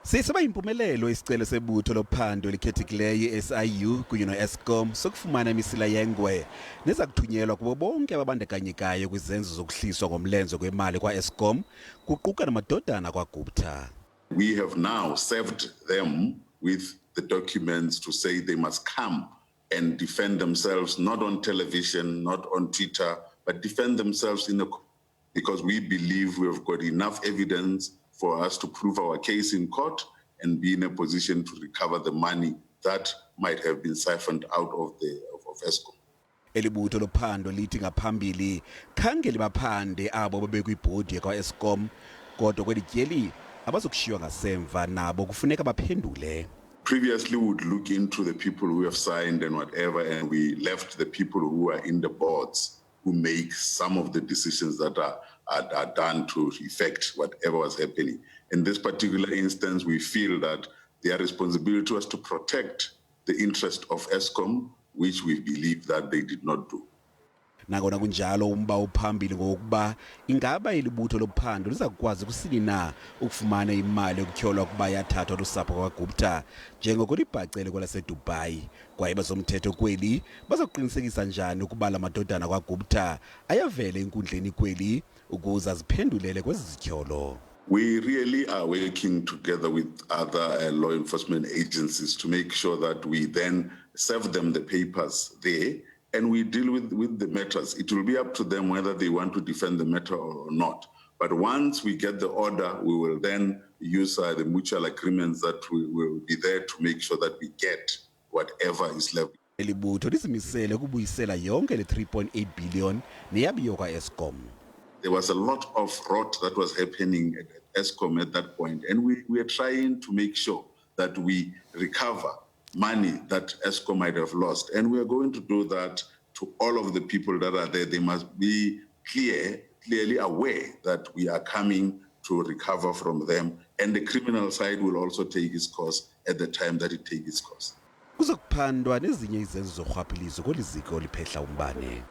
Sisaba impumelelo isicelo sebutho lophando elikhethekileyo i-SIU kunye no-Eskom sokufumana imisila yengwe neza kuthunyelwa kubo bonke ababandakanyekayo kwizenzo zokuhliswa ngomlenze kwemali kwa-Eskom, kuquka namadodana kwaGupta. We have now served them with the documents to say they must come and defend themselves, not on television, not on Twitter, but defend themselves in the because we believe we have got enough evidence for us to prove our case in court and be in a position to recover the money that might have been siphoned out of Eskom. Elibutho lophando lithi ngaphambili khange libaphande abo bebekwibhodi yakwa-Eskom, kodwa kweli tyeli abazokushiywa ngasemva, nabo kufuneka baphendule. Previously, we would look into the people who have signed and whatever, and we left the people who are in the boards who make some of the decisions that are done to effect whatever was happening. In this particular instance, we feel that their responsibility was to protect the interest of Eskom, which we believe that they did not do. Nangona kunjalo, umba uphambili ngokuba ingaba ilibutho lophando liza kukwazi kusini na ukufumana imali ekutyholwa ukuba yathathwa lusapho kwaGupta njengoko libhacele kwelaseDubai, kwaye bezomthetho kweli bazokuqinisekisa njani ukuba la madodana kwaGupta ayavela enkundleni kweli ukuze aziphendulele kwezi zityholo. We really are working together with other law enforcement agencies to make sure that we then serve them the papers there and we deal with the matters. It will be up to them whether they want to defend the matter or not. But once we get the order, we will then use the mutual agreements that we will be there to make sure that we get whatever is left. Elibutho lizimisele ukubuyisela yonke le 3.8 billion neyabiwa kwa-Eskom. There was a lot of rot that was happening at Eskom at that point, and we are trying to make sure that we recover money that Eskom might have lost. And we are going to do that to all of the people that are there. They must be clearly aware that we are coming to recover from them. And the criminal side will also take its course at the time that it takes its course. Kuzokuphandwa nezinye izenzo zorhwaphilizo kweli ziko liphehla umbane.